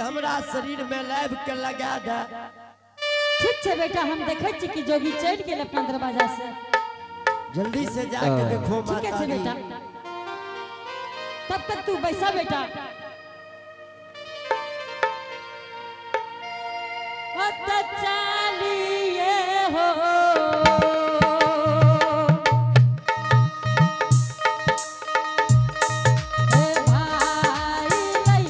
हमरा शरीर में लाबि के लगा दे। ठीक छै बेटा, हम देखै छी कि जोगी चलि गेल अपना दरवाजा से। जल्दी से जाके देखो ठीक माता छै जी। बेटा, तब तक तू बैसा बेटा। अत चालिए हो हे भाई लई,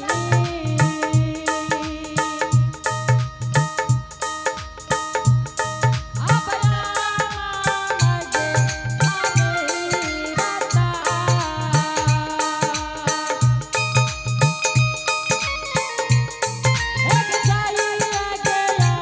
एक जाई गया।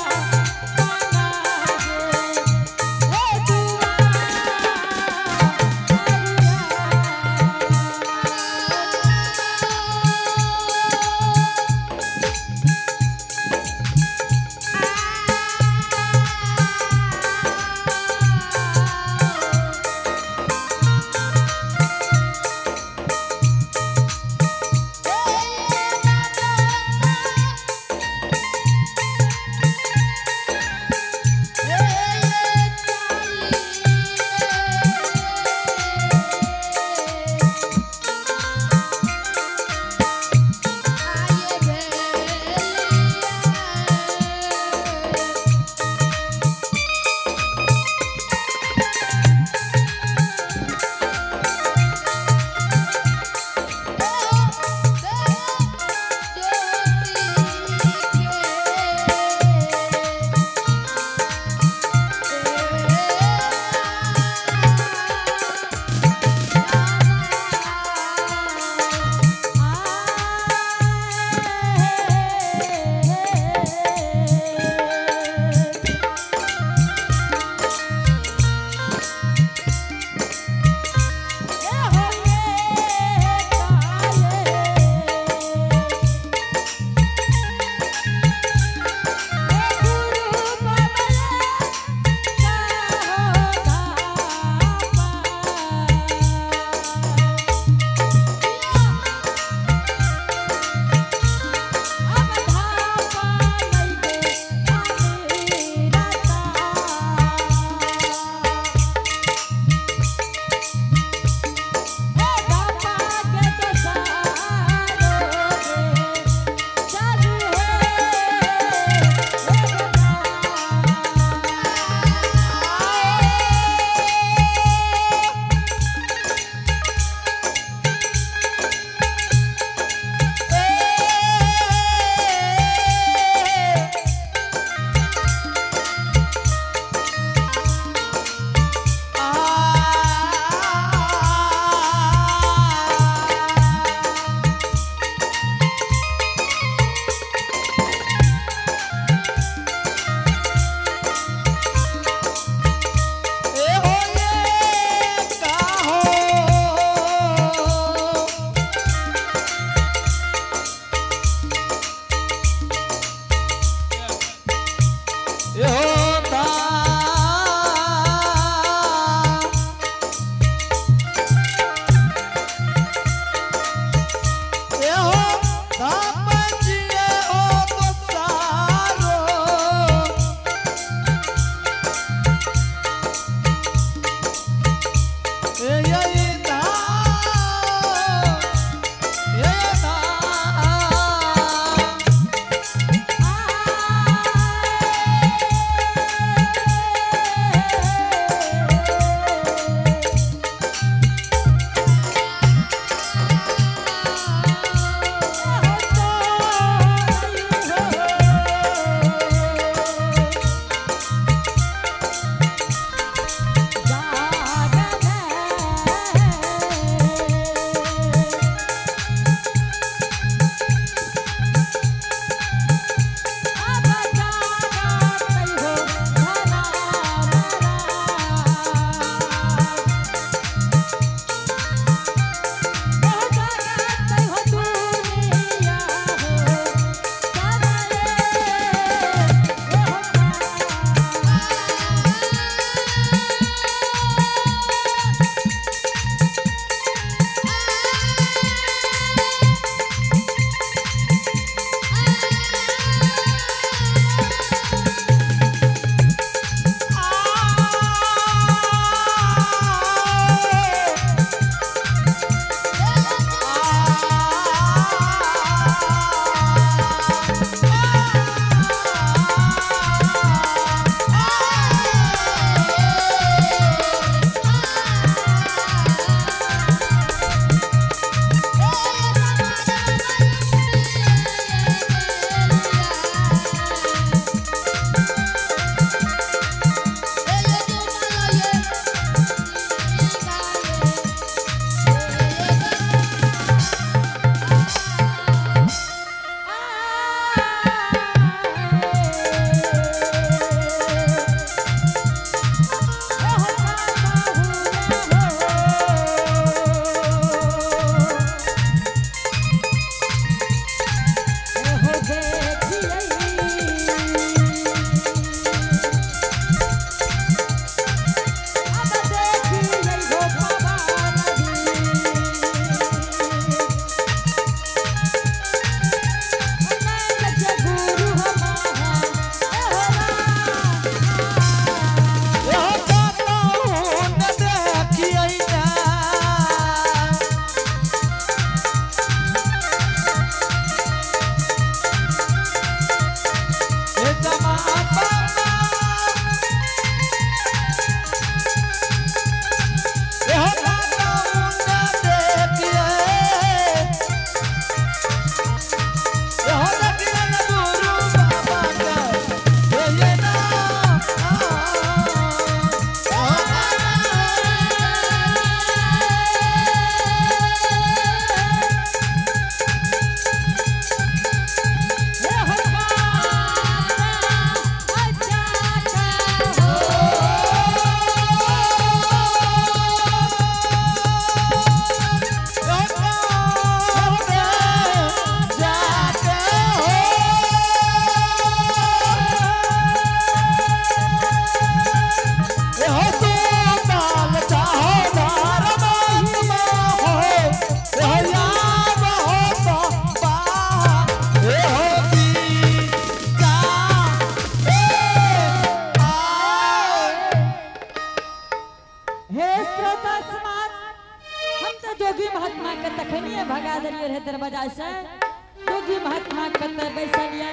दरवाजा से जोगी महात्मा कतऽ बैसल ये।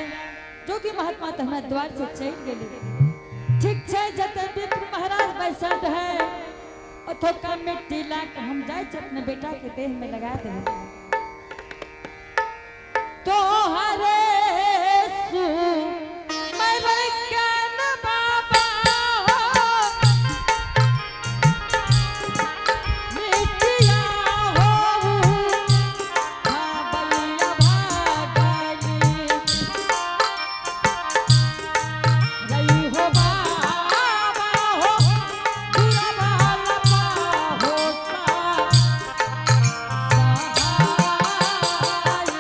जोगी महात्मा तऽ हमरा द्वार से चलि गेलै। ठीक छै, जतऽ विप्र महाराज बैसल रहे ओतुका मिट्टी ला के हम जाइ छी अपने बेटा के देह में लगा देबै। तोहरे सु मर के न बाबा हो, मिट्टिया हो, भागलिया भागली। रही हो बाबा हो, दुर्बल पाहो सा सहाई।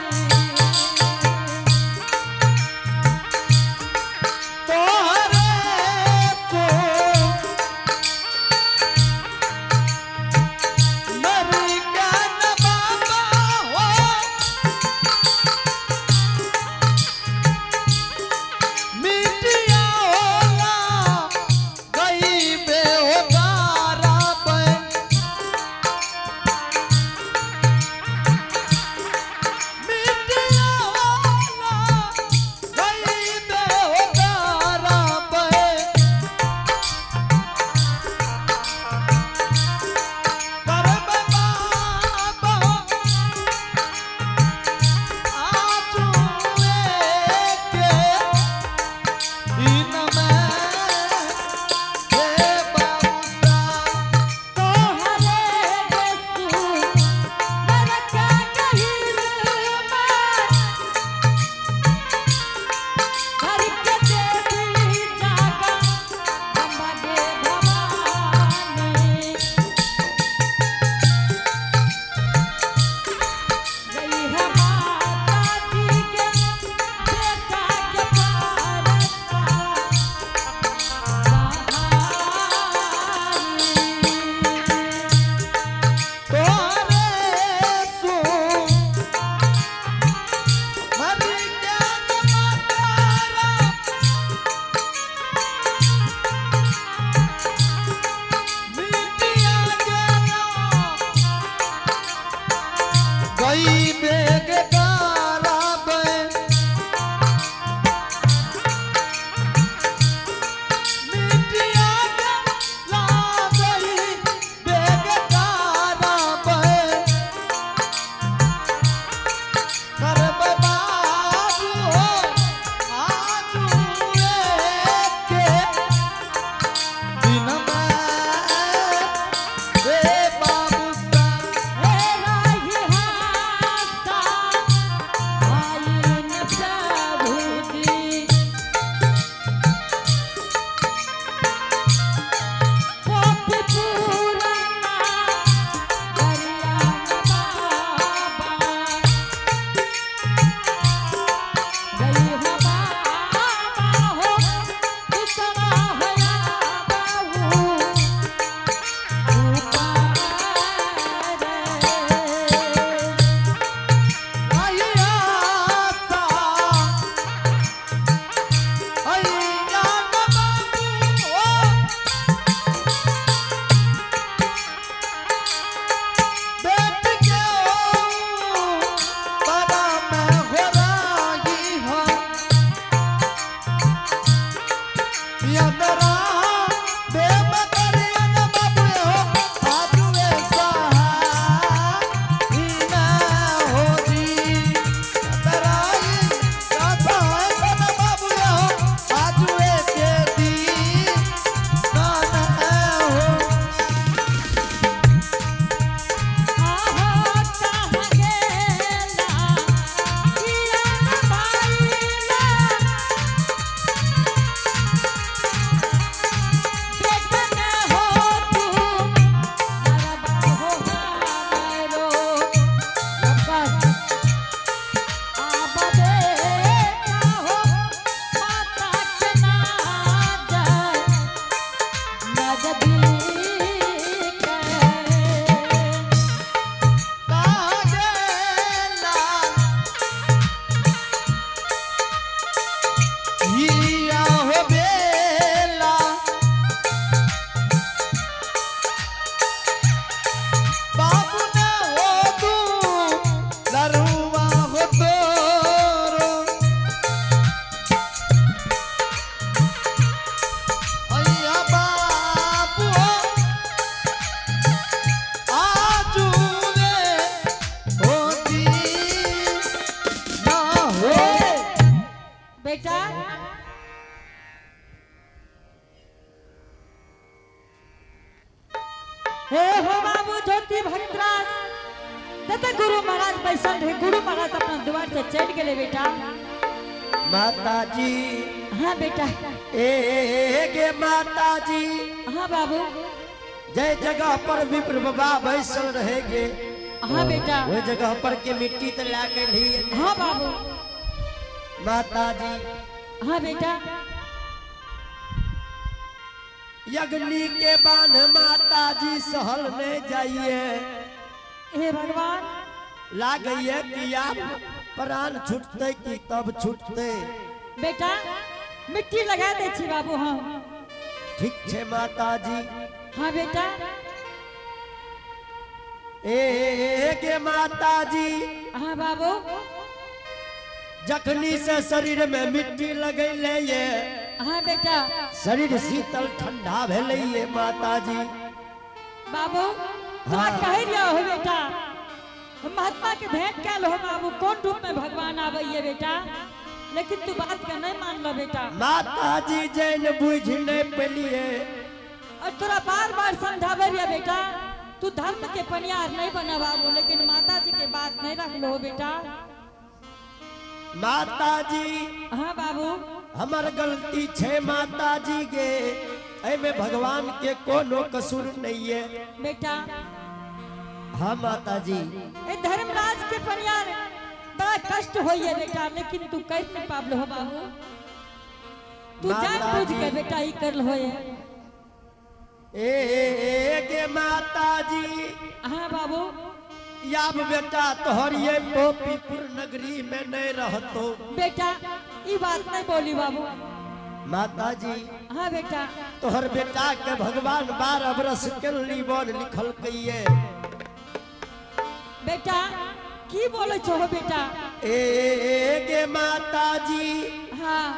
बेटा हे हो बाबू ज्योति भक्तराज तते गुरु महाराज बैसल रहे। गुरु महाराज अपना द्वार से चल गेले बेटा। माता जी। हाँ बेटा। ए गे माता जी। हाँ बाबू। जय जगह पर विप्र बाबा बैसल रहेगे, हाँ बेटा। वही जगह पर के मिट्टी तो ला के ली। हाँ बाबू। माता जी। हाँ बेटा। यज्ञ के बांध माता जी सहल में जाइए। हे भगवान। लागैये कि आप प्राण छूटते कि तब छूटते। बेटा, मिट्टी लगा दे छी बाबू हम। ठीक छे माता जी। हाँ बेटा। ए गे माता जी। हाँ बाबू। जखनी से शरीर में मिट्टी लगैले ये, हाँ बेटा। शरीर शीतल ठंडा भेलै ये माता जी। बाबू, तोरा हाँ। कहि रहा हो बेटा, महात्मा के भेंट कैल हो बाबू, कौन रूप में भगवान आबैये बेटा, लेकिन तू बात के नहीं मान लो बेटा। माता जी जैन बुझ नहीं पेलिए। और तोरा बार बार समझावे रहिए बेटा, तू धर्म के पनियार नहीं बना बाबू, लेकिन माता जी के बात नहीं रख लो बेटा। माता जी। हाँ बाबू। हमर गलती छे माता जी गे, एमे भगवान के कोनो कसूर नहीं है। बेटा। हाँ माता जी। ए धर्मराज के परियार बड़ा कष्ट होइए बेटा, लेकिन तू कर नहीं पाबलो हो बाबू, तू जान माता बूझ के जी। बेटा ई कर हो। ए गे माता जी। हाँ बाबू। याब बेटा तोहर ये पोपीपुर नगरी में नहीं रहतो। बेटा, ई बात नहीं बोली बाबू। माता जी। हाँ बेटा। तोहर बेटा के भगवान 12 बरस के लीवन लिखल कहिए। बेटा, की बोले छो बेटा? ए गे माता जी। हाँ।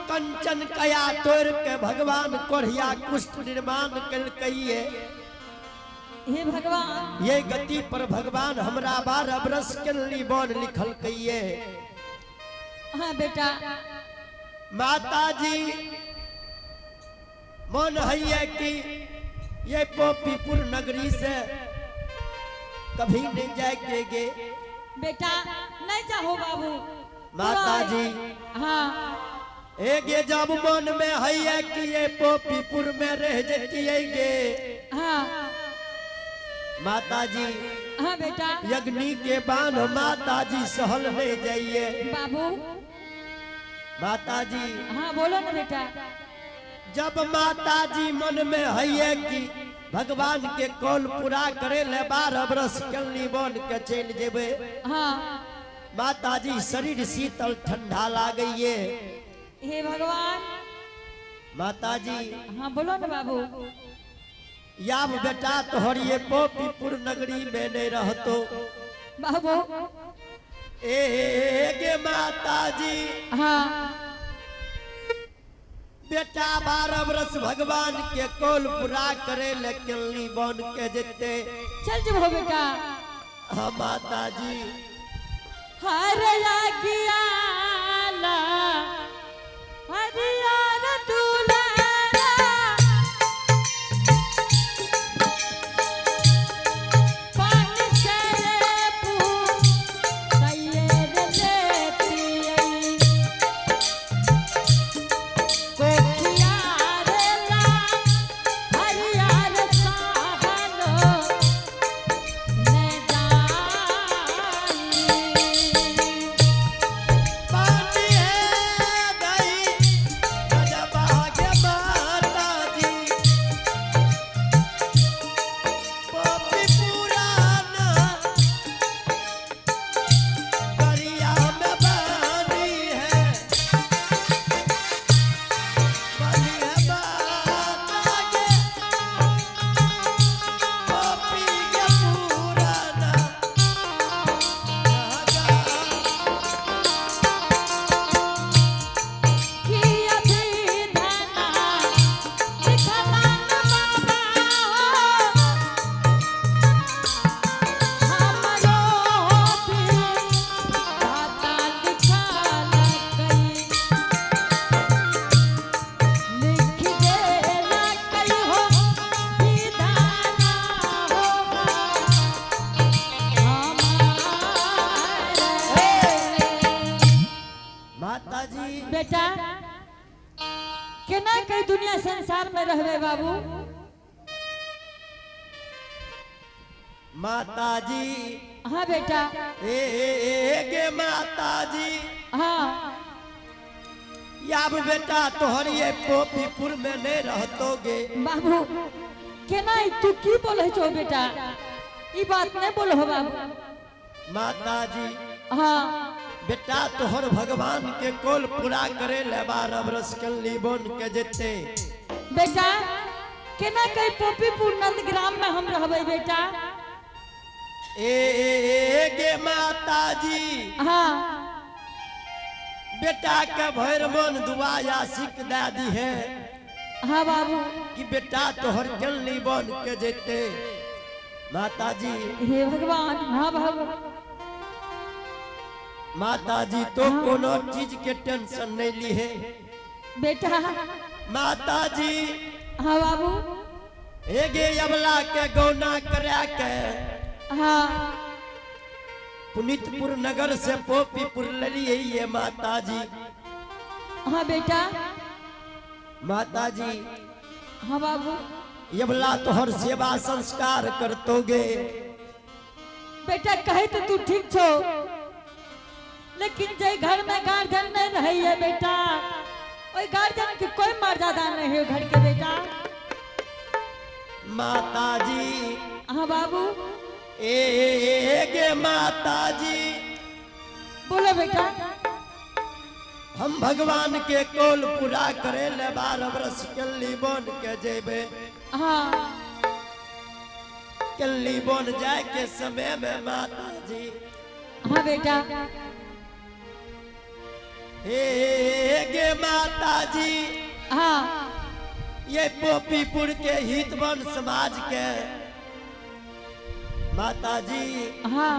कंचन कया तोड़ के भगवान कोढ़िया कुष्ठ निर्माण कलकइये। हे भगवान। ये गति पर भगवान हमरा 12 बरस के लीवन लिखल कहिए। हाँ बेटा। माता जी, मन है कि ये पोपीपुर नगरी से कभी नहीं जाए के गे। बेटा, नहीं जाहो बाबू। माता जी। हाँ। एगे जब मन में है कि ये पोपीपुर में रह जतिए गे। हाँ। माता जी। हाँ बेटा। यज्ञ के बांध माता जी सहल नहीं जाइए। बाबू। माता जी। हाँ, बोलो ना बेटा। जब माता जी मन में है कि भगवान के कौल पूरा करे ले 12 बरस कलनी बन के चल जेबे। हाँ। माता जी, शरीर शीतल ठंडा लागइए। हे भगवान। माता जी। हाँ, बोलो ना बाबू। याब बेटा तोहर ये पोपीपुर नगरी में नहीं रहतो। बाबू। ए गे माता जी। हाँ। बेटा 12 बरस भगवान के कौल पूरा करे ले केलनी बन के जेते। चल जब हो बेटा। हाँ माता जी। हर यागियाला हरियार दुलारा, पानी से पू तैयार लेती कोखियार ला हरियार साहनो न जाई। माता जी। बेटा, केना कई दुनिया संसार में रहबे बाबू? माता जी। हाँ बेटा। ए ए गे माता जी। हाँ। याब बेटा तोहर ये पोपीपुर में नहीं रहतोगे। बाबू, केना ई तू की बोले छो बेटा? ई बात नहीं बोलो बाबू। माता जी। हाँ। बेटा तोहर भगवान के कोल पूरा करे ले 12 बरस कल्ली बन के जेते। बेटा, केना कई पोपीपुर नंदग्राम में हम रहबे बेटा? ए ए गे माता जी। हाँ। बेटा के भर मन दुआ आशिक दे दी है। हाँ बाबू। कि बेटा तोहर कल्ली बन के जेते। माता जी। हे भगवान। हाँ बाबू। माता जी तो कोनो चीज के टेंशन नहीं ली है। बेटा। माता जी। हाँ बाबू। एगे अबला के गौना करा के हाँ। पुनीतपुर नगर से पोपीपुर लली ये माता जी। हाँ बेटा। माता जी। हाँ बाबू। यबला तोहर सेवा संस्कार करतोगे। बेटा कहे तो तू ठीक छो, लेकिन जे घर में गार्जियन नहीं रही है बेटा, ओई गार्जियन की कोई मर्यादा नहीं है घर के बेटा। माता जी। हाँ बाबू। ए गे माता जी। बोलो बेटा। हम भगवान के कोल पूरा करे ले 12 बरस कल्ली बन के जेबे। हाँ। कल्ली बन जाए के समय में माता जी। हाँ बेटा। ए गे माता जी। हाँ। ये पोपीपुर के हितवन समाज के माता जी। हाँ।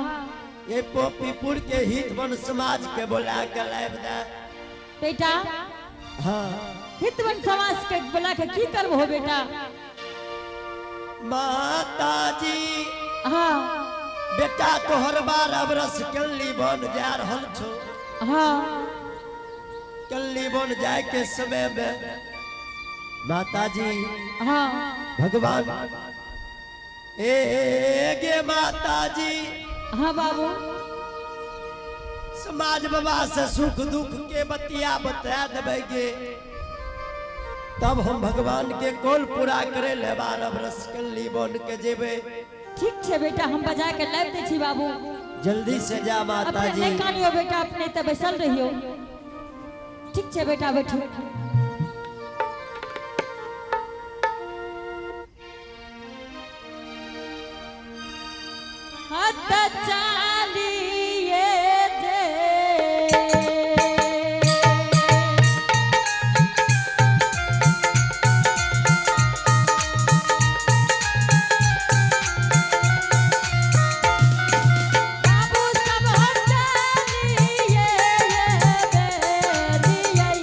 ये पोपीपुर के हितवन समाज के बोला के लाइब दे। बेटा। हाँ। हितवन समाज के बोला के की करबो बेटा? माता जी। हाँ। बेटा तोहर 12 बरस कल्ली बन जा रहल छो। हाँ। कल्ली बन जाए के समय में माता जी। हाँ। भगवान ए गे माता जी। हाँ बाबू। समाज बाबा से सुख दुख के बतिया बता देबे गे, तब हम भगवान के कोल पूरा करे ले 12 बरस कल्ली बन के जेबे। ठीक छे बेटा, हम बजा के लाइब दे छी बाबू। जल्दी से जा माता अपने जी। नहीं कानियो बेटा, अपने त बैसल रहियो। ठीक छे बेटा, बैठो। हद चालिए जे बाबू सब हद चालिए बेरिया।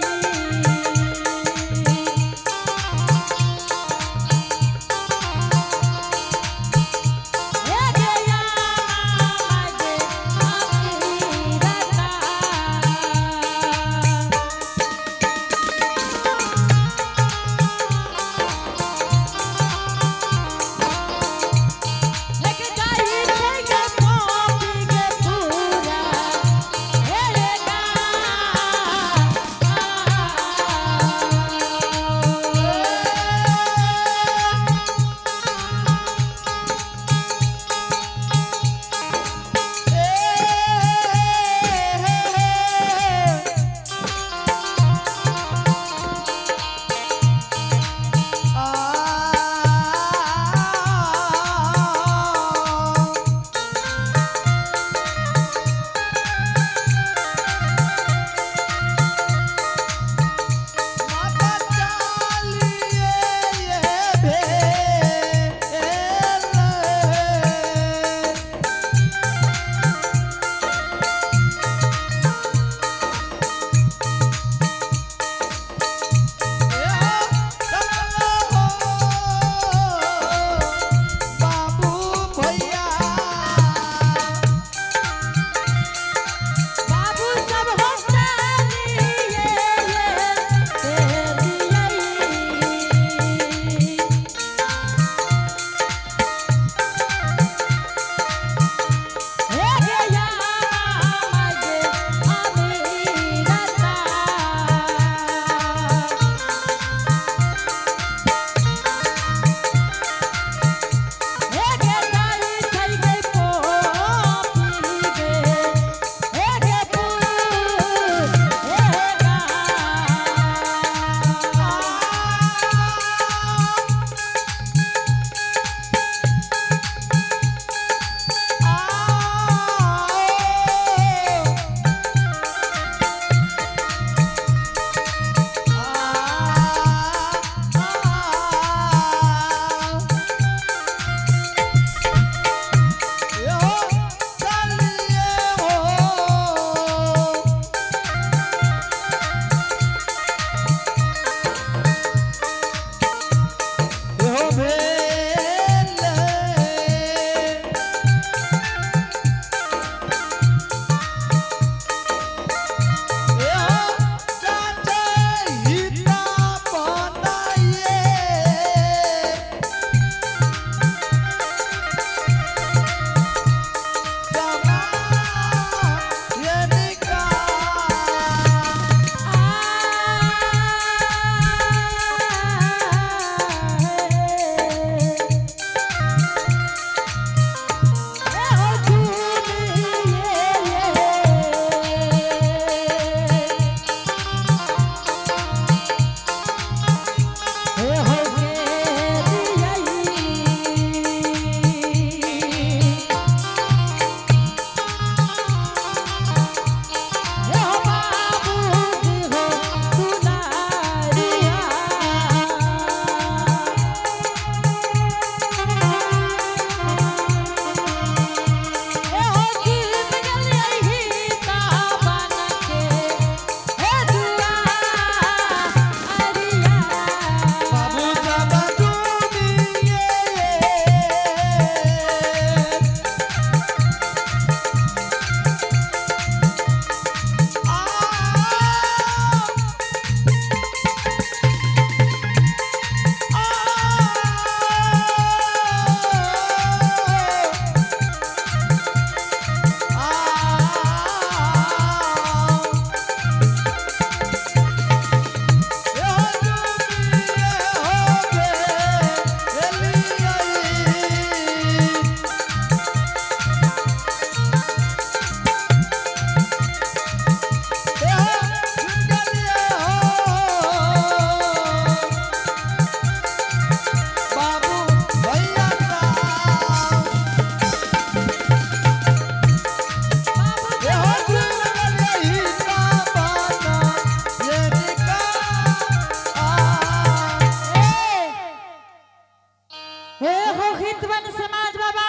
विद्वान समाज बाबा।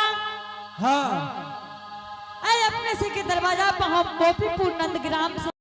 हाँ। आए अपने से के दरवाजा पर हम गोपीपुर नंदग्राम से।